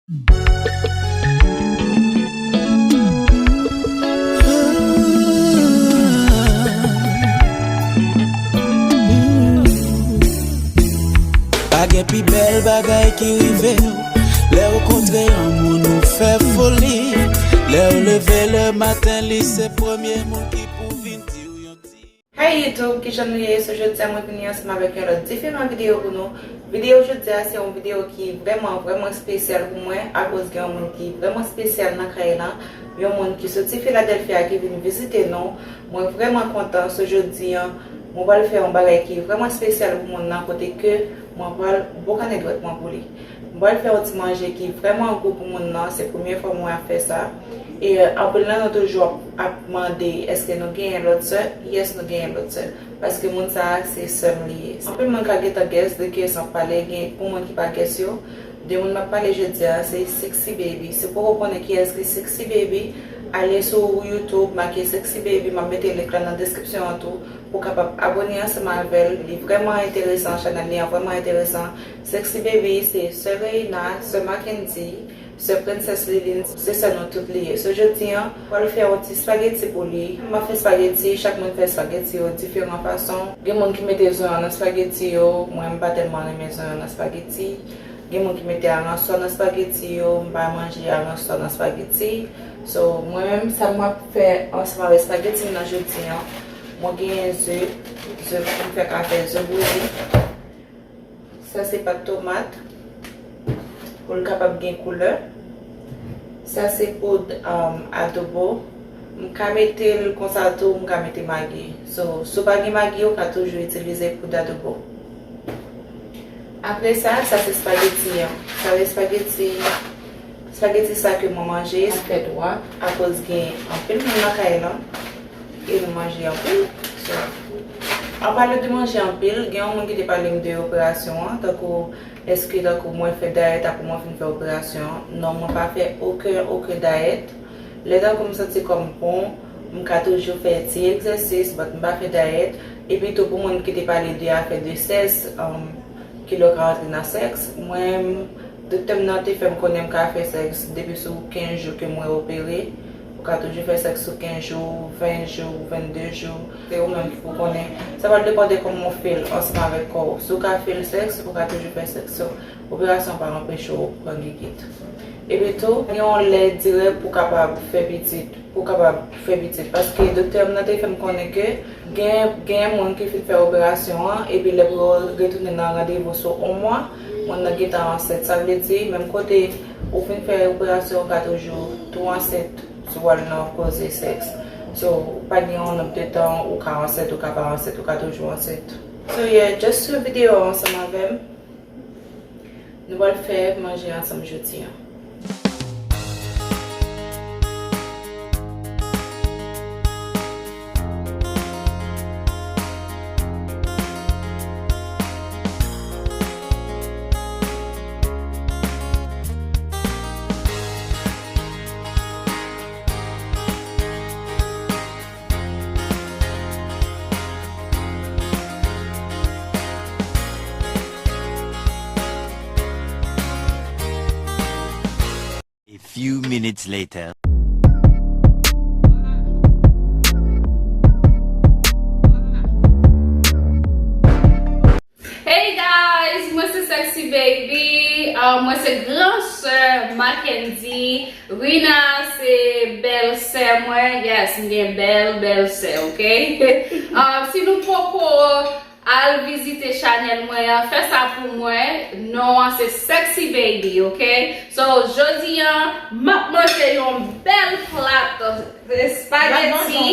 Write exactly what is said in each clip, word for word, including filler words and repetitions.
Pa gen pi bèl bagay ki rive w. Lè w kontre yon moun ou fè foli. Lè w leve le maten, li se premye moun ki pou vin di w yon ti. Hey YouTube, kijan nou ye? So jodi a mwen vini ansanm avèk yon lòt diferan videyo pou nou. Videyo jodi a se yon videyo ki vrèman, vrèman espesyal pou mwen, akoz gen yon moun ki vrèman espesyal nan kay lan, yon moun ki soti Filadèlfi a ki vin vizite nou. Mwen vrèman kontan, so jodi a mwen pral fè yon bagay ki vrèman espesyal pou moun nan, kote ke mwen pral boukannen dwèt mwen pou li. Mwen pral fè yon ti manje ki vrèman gou pou moun nan, se premye fwa mwen ap fè sa. E anpil nan nou toujou ap, ap mande èske nou genyen lòt sè? Yes, nou genyen lòt sè. Paske moun sa a se sè m li ye. Anpil moun ka gentan guess de kiyès m ap pale, gen pou moun ki pa guess yo. De moun m ap pale jodi a se Sexy Baby. Si w poko konnen kiyès ki Sexy Baby, ale sou YouTube, make Sexy Baby, m ap mete link lan nan deskripsyon an tou, pou w kapab abòne ansanm avè l. Li vrèman enteresan, chanèl li an vrèman enteresan. Sexy Baby se sè Reina, sè Mackendy, sè Princess Liline, se sè nou tout li ye. So jodi a, mwen pral fè yon ti espageti pou li. M ap fè espageti, chak moun fè espageti yo diferan fason. Gen moun ki mete zonyon nan espageti yo, mwen m pa tèlman renmen zonyon nan espageti. Gen moun ki mete aransò nan espageti yo, m pa manje aransò nan espageti. So mwen menm, sa m ap fè ansanm avèk espageti m nan jodi a, mwen genyen ze, ze pou m fè kafe, ze bouyi. Sa se pat tomat, pou l kapab gen koulè. Sa se poud, um, adobo. M ka mete l konsa tou, m ka mete magi. So, si w pa gen magi, ou ka toujou itilize poud adobo. Apre sa, sa se espageti an. Sa se espageti, espageti sa ke mwen manje. Sa fè dwa, akoz gen anpil moun nan kay lan. E nou manje anpil. So, an palan de manje anpil, gen yon moun ki te pale m de operasyon an, tankou èske tankou mwen fè dayèt apre mwen fin fè operasyon an. Non, mwen pa fè okenn, okenn dayèt. Lè tankou m santi kò m bon, m ka toujou fè ti egzèsis, but m pa fè dayèt. Epi tou pou moun ki te pale de afè de sès, um, kilè w ka rantre nan sèks. Mwen, doktè m nan te fè m konnen m ka fè sèks depi sou kenz jou ke mwen opere. Ou ka toujou fè sèks sou kenz jou, ven jou, vennde jou. Se ou menm ki pou konnen. Sa pral depann de kòman w feel ansanm avèk kò w. Si w ka feel sèks, ou ka toujou fè sèks. So, operasyon pa anpeche w pran gigit. Epi tou, gen yon lè dirèk pou w kapab fè pitit. Pou w kapab fè pitit. Paske doktè m nan te fè m konnen ke gen, gen moun ki fin fè operasyon an, epi lè pou yo retounen nan randevou sou yon mwa, moun nan gentan ansent. Sa vle di, menm kote ou fin fè operasyon, ou ka toujou tou ansent si w al nan koze sèks. So, pa gen yon nonb de tan ou ka ansent, ou ka pa ansent, ou ka toujou ansent. So, yeah, just swiv videyo a ansanm avè m. Nou pral fè manje ansanm jodi a. A few minutes later. Hey guys, mwen se Sexy Baby. Uh, mwen se gran sè Mackendy. Rina se bèl sè mwen. Yes, m gen bèl, bèl sè, ok? Uh, si nou poko al vizite chanèl mwen an, fè sa pou mwen. Non an se Sexy Baby, ok? So, jodi an, m ap manje yon bèl plat espageti.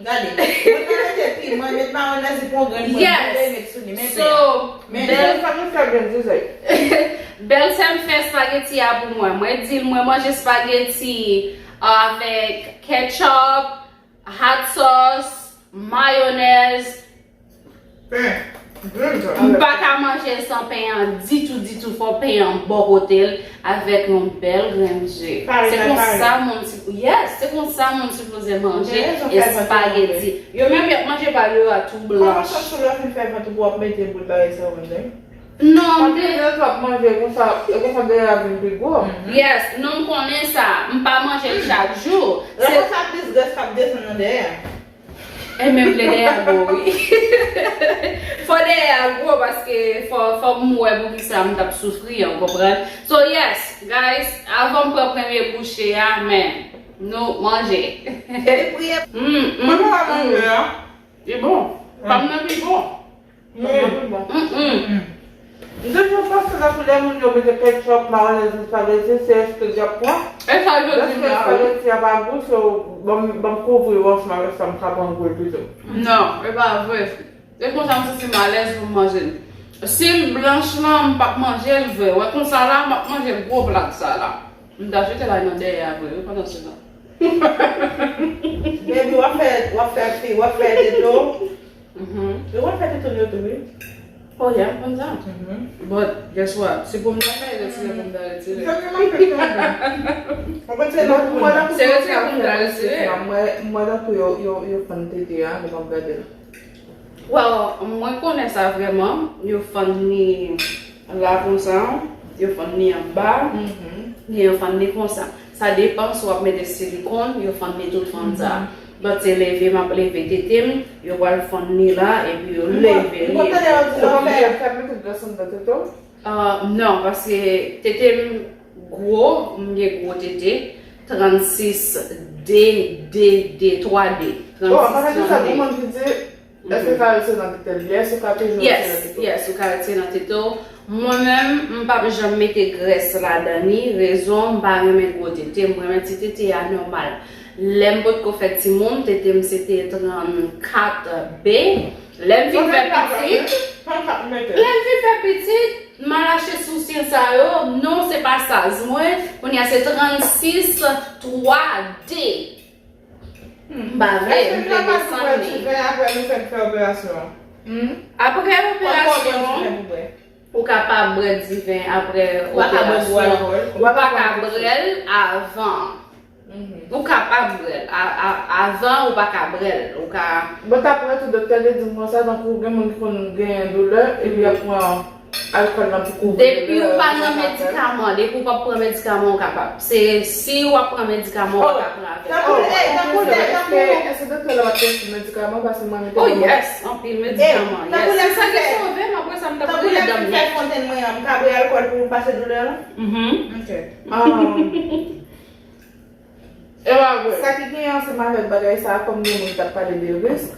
Gade, mwen pa mete piman, met mayonèz, li pran grenn mwen, yes. Mwen met sou li, men so, men bèl, fè m fè grenn dizay. Bèl sè m fè espageti a pou mwen. Mwen di l mwen manje espageti avèk ketchup, hot sauce, mayonèz. Pen. M pa ka manje l san pen an ditou, ditou. Fò pen an bò kote l avèk yon bèl grenn ze. Se konsa moun, yes, se konsa moun sipoze manje espageti. Yo menm y ap manje pa yo a tou blanch. Kòman sa sou lè fin fè vant ou pou w ap mete boul bagay sa yo menm? Non, m Anpil te. Lè w ap manje konsa, e konsa dèyè a vin pi gwo. Yes, non, m konnen sa. M pa manje l chak jou. Lè konsa plis grès k ap desann nan dèyè. E menm lè dèyè a gwo, wi. Fò dèyè a gwo paske fò, fò m wè poukisa m t ap soufri an, konprann? So, yes, guys, avan m pran premye bouche a, men, nou manje. E li priye. Mm, mm, Mwen pa mm. manje a. Li bon. Pa m nan pi bon. Mm. Mm, mm. M toujou panse nan kou lè moun yo mete ketchup, mayonèz, espageti, se espageti y ap pran. E sa yo di Lèske m la, wi. Espageti a pa gou, so ban m ban m kouvri yo ansanm avèk sa m ka pran gou l pito. Non, e pa vre. E konsa m santi m alèz pou m manje l. Si l blanch lan, m p ap manje l vre. Wè konsa la, m ap manje gwo plat sa la. M ta jete la nan dèyè a vre, wi, pandan se tan. Baby, w ap fè, w ap fè fi, w ap fè teto. Mhm. E w ap fè teto yo tou, wi. Oh, yeah, m konn sa. But, guess what? Se pou m ta fè retire, pou m ta retire. Ou konn se nan pou mwen. Se retire pou m ta retire. Mwen, mwen tankou yo, yo, yo fann tete a, lè m ap gade l. Well, mwen konnen sa vrèman. Yo fann ni la konsa, yo fann ni anba, ni yo fann ni konsa. Sa depan si w ap mete silikòn, yo fann ni tout fann sa. But se leve m ap leve tete m, yo pral fann ni la, epi yo leve li. Mwen tande yo di Se yo kòm fè. yo fè mete gras anndan tete w? Ah, non, paske tete m gwo, m gen gwo tete, trannsis D, D, D, twa D. Oh, pa sa di sa, Trannsis, pou moun ki di, èske ka retire nan tete l? Yes, ou ka toujou retire nan Yes, tete w. Yes, ou ka retire nan tete w. Mwen menm, m p ap janm mete grès ladan li, rezon, m pa renmen gwo tete, m renmen ti tete a nòmal. Lè m potko fè timoun, tete m se te trannkat B. Lè m fin fè pitit, lè m fin fè pitit, m al achte soutyen sa yo, non, se pa size mwen, kounye a se trannsis twa D. M pa vle, m vle desann li. Apre nou fè fè operasyon. Apre operasyon, ou kapab bwè diven apre operasyon. Ou pa ka bwè l avan. Ou kapab bwè l. A- a- Avan, ou pa ka bwè l. Ou ka. Bon, ta prè tou, doktè te di m konsa, tankou gen moun ki konn genyen doulè, epi y ap pran alkòl nan pou kouvri. Depi ou pa nan medikaman, depi ou p ap pran medikaman, ou kapab. Se si w ap pran medikaman, ou pa ka pran avèk. Tankou, ey, tankou lè, tankou. Èske doktè la pa t prescribe medikaman, paske mwen mete Oh nan yes, anpil medikaman. Tankou Yes, lè se sa ki fè- sove m, apre sa m t ap Tankou rele lè dam m fè nèt. Fontenn mwen an, m ka bwè alkòl pou m pase doulè lan? Mhm. Ok. E pa vre. Sa ki genyen ansanm avèk bagay sa a, kòm gen moun k ap pale de risk,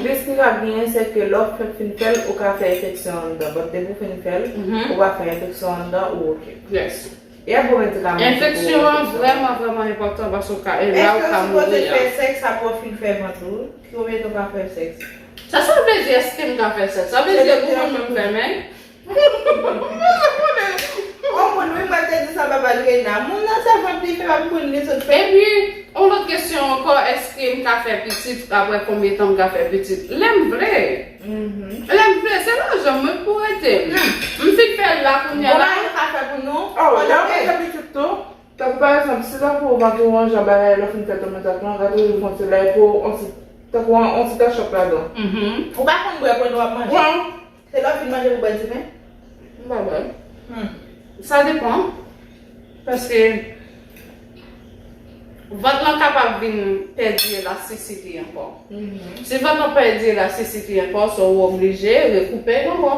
risk ki ka genyen, se ke lè w fè fin fè l, ou ka fè enfeksyon anndan. But depi w fin fè l, ou pa fè enfeksyon anndan, ou oke. Yes. E a bon medikaman. Enfeksyon an vrèman, vrèman enpòtan paske w ka, e la ou ka mouri Èske w sipoze a. Fè sèks apre w fin fè vant ou? Konbyen tan w ka fè sèks? Sa sa vle di, èske m ka fè sèks? Sa vle di, ou menm menm fèmen? O moun wi, mwen te di sa papa Drena. Moun nan se vant li fè, pa moun li sot fè. Epi, yon lòt kesyon ankò, èske m ka fè pitit? Apre konbyen tan m ka fè pitit? Lè m vle. Lè m vle, se lajan mwen pou rete. M fin fè l la kounye a la. Ou ka fè pou nou. Oh, lè w fè pitit tou, tankou pa egzanp, si tankou ou vant ou an jan bagay, lè w fin fè tou mwen tankou an, gade ou fon ti lè pou on ti, tankou on ti tachòp ladan. Mhm. Ou pa konn bwè pandan w ap manje? Bon. Se lè w fin manje pou bwè diven? M pa bwè. Sa depan. Paske vant lan kapab vin pèdi elastisite ankò. Si vant lan pèdi elastisite ankò, so ou oblije rekoupe l ankò.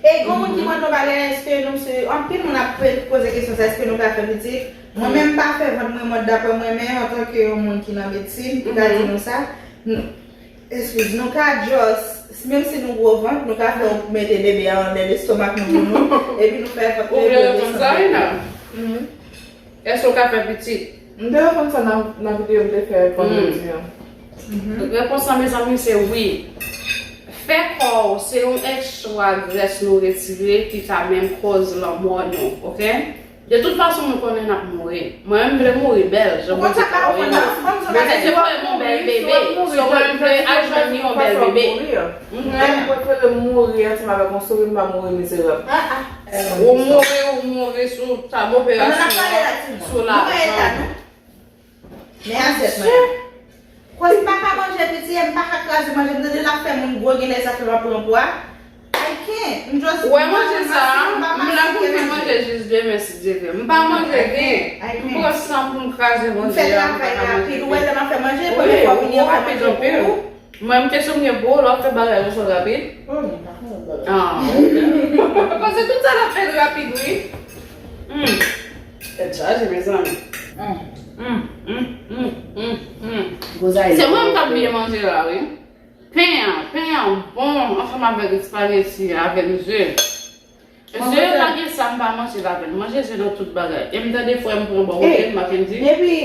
E gen moun ki mande yon bagay, èske nou se, anpil moun ap pe- poze kesyon sa, èske nou ka fè pitit? Mwen menm m pa fè vant mwen, mwen daprè mwen, men antanke yon moun ki nan medsin, m ka di nou sa. Eskize, nou ka just, menm si nou gwo vant, nou ka fè w mete bebe a anndan lestomak nou pou nou, epi nou fè vant bebe a desann. Èske w ka fè pitit? M te reponn sa nan, nan videyo m te fè vandredi an. Repons lan, mezanmi, se wi. Fè kò w, se yon ekstra grès nou retire ki ka menm koz lanmò nou, oke? De tout fason, nou konnen n ap mouri. Mwen menm, m vle mouri bèl, jan Bondye ka voye m. Bondye te voye m yon bèl bebe, so mwen, m vle al jwenn yon bèl bebe. Mwen prefere mouri ansanm avèk yon souri, m pa mouri mizerab. Ou mouri, ou mouri sou tab operasyon, sou lajan. Men asyèt mwen. Kòz m pa ka manje piti, m pa ka kraze manje, m tande l ap fè moun gwo, genlè sa fè m ap pran pwa. Ay, Ou wè manje sa a, m la pou m manje jis demen si Dye vle. M pa manje byen. M pran san pou m kraze manje a, m pa ka manje byen. Wi, ou rapid anpil. Mwen, m kesyon m gen pou ou, lè w ap fè bagay ou sot rapid. Ah, ok. Paske tout sa l ap fèt rapid, wi. Hmm. Tèt chaje, mezanmi. Hmm, hmm, hmm, hmm, hmm. Se mwen m t ap byen manje la, wi. Pen an, pen an bon, ansanm avèk espageti, avèk ze. Ze yo pa gen sa m pa manje ladan l. Manje ze nan tout bagay. E m tande frè m pran bò kote m, Mackendy. Depi,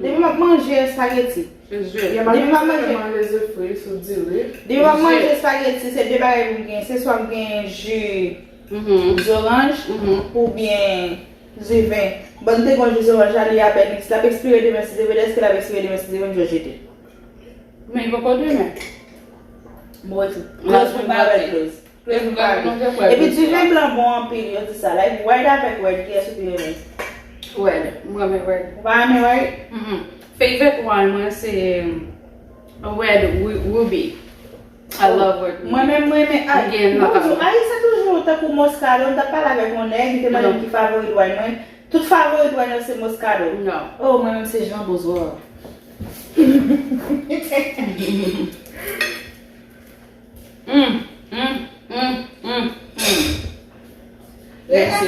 depi m ap manje espageti. Se ze. Depi m ap manje. Manje ze fri sou diri. Depi m ap manje espageti, se de bagay pou m gen. Se swa m gen ji zoranj, oubyen diven. Bon, m te gen yon ji zoranj la, li apèn, l ap ekspire demen si Dye vle. Èske l ap ekspire demen si Dye vle, m jwe jete? Men li poko demen. Bon, epi, close pou m pa wè close. Close pou m pa wè close. Epi diven blan bon anpil, yo di sa. Like, red avèk red, kiyès ou pi renmen? Red. Mwen renmen red. Ou pa renmen red? Mm-mm. Favorite wine mwen se red ru- ruby. I love red ruby. Mwen menm, mwen renmen, ay, bonjou. Ay, se toujou tankou Moscato. M t ap pale avèk yon nèg, li te mande m ki favorite wine mwen. Tout favorite wine yo se Moscato. Non. Oh, mwen menm se Jean Bosworth. Mm, mm, mm, mm, mm. Mèsi.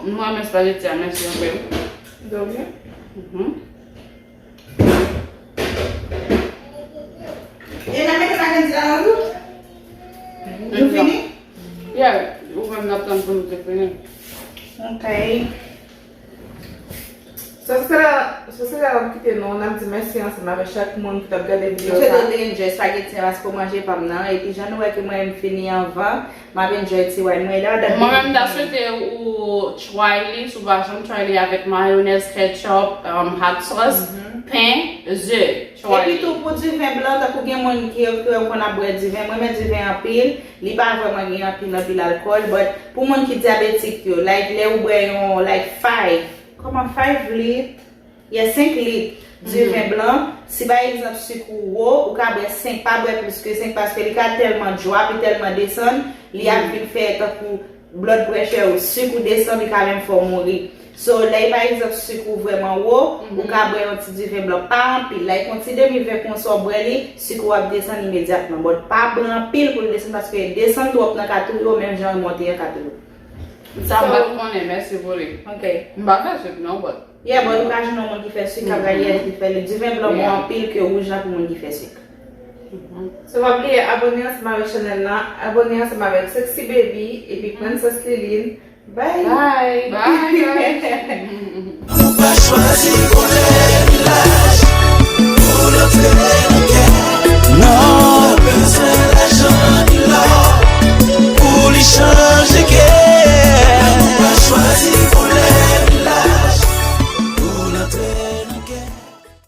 Mwen renmen espageti a, mèsi anpil. De rien. Mhm. E n ap mete Mackendy la nan tou? Nou fini? Yeah, ou menm n ap tann pou nou te fini. Ok. Sòsyè la, sòsyè la ap kite nou, n ap di mèsi ansanm avèk chak moun ki t ap gade videyo sa. M swete w te enjoy spaghetti an paske w manje pa m nan, epi jan nou wè ke mwen m fini anvan, m ap enjoy ti wine mwen la. Mwen menm m ta swete ou try li, si w pa janm try li, avèk mayonèz, ketchup, um, hot sauce, pen, ze, try li. Epi tou pou diven blan, tankou gen moun ki, ki konn ap bwè diven, mwen renmen diven anpil, li pa vrèman gen anpil, anpil alkòl, but pou moun ki dyabetik yo, like lè ou bwè yon, like five, kòman five lit? Yeah, senk lit diven blan. Si pa egzanp sik ou wo, ou ka bwè senk, pa bwè plis ke senk paske li ka tèlman drop, li tèlman desann, li ap vin fè tankou blood pressure ou, sik ou desann, li ka menm fè w mouri. So, lè pa egzanp sik ou vrèman wo, ou ka bwè yon ti diven blan, pa anpil, like yon ti demi vè konsa w bwè li, sik ou ap desann imedyatman. But pa bwè anpil pou l desann paske desann twòp nan ka touye w, menm jan monte an ka touye w. Sa m pa t konnen, mèsi pou li. Ok. M pa fè sik non, but Yeah, but ou ka jwenn yon moun ki fè sik, k ap gade ki fè li. Diven blan bon anpil ke wouj la pou moun ki fè sik. So, pa bliye abòne ansanm avèk chanèl la, abòne ansanm avèk Sexy Baby epi Princess Liline. Bye! Bye! Bye, guys! Ou pa chwazi